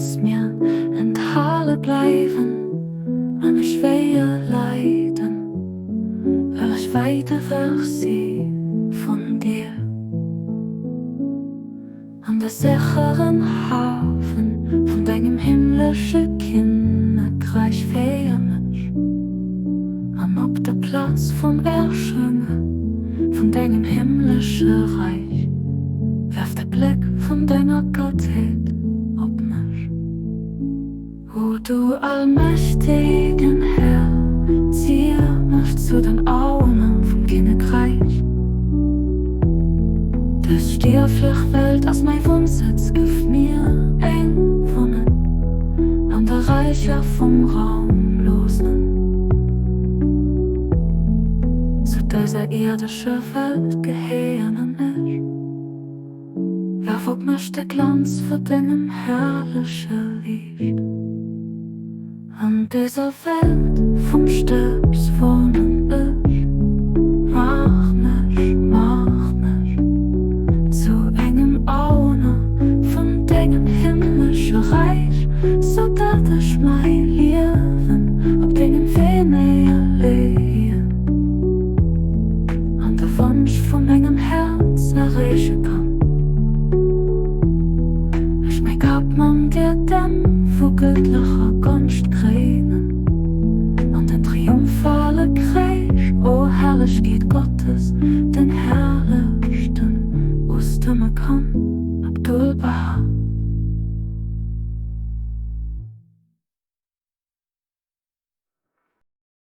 kanns mir enthale bleiwen an mech wéie leiden, well ech wäit ewech si vun dir. An de sécheren Hafen vun dengem himmlesche Kinnekräich féier mech, an op der Plaz vum Erschënge vun dengem himmlesche Räich werf de Bléck vun denger Gottheet op mech. O du allmächtegen Här, zier mech zu den Aune vum Kinnekräich. Dës stierflech Welt ass mäi Wunnsëtz, gëff mir eng Wunneng an de Räicher vum Raumlosen. Zu dëser ierdescher Welt gehéieren ech. Werf op mech de Glanz vu dengem herrleche Liicht. An dëser Welt vum Stëbs wonnen ech. Maach mech, maach mech zu engem Awunner vun dengem himmlesche Räich, sou dat ech mäi Liewen op dengem Wee néierleeën an de Wonsch vu mengem Häerz erreeche kann. Ech mäi Kap mam Diadem vu gëttlecher Gonscht kréinen an den triumphale Kreesch, o Herrlechkeet Gottes!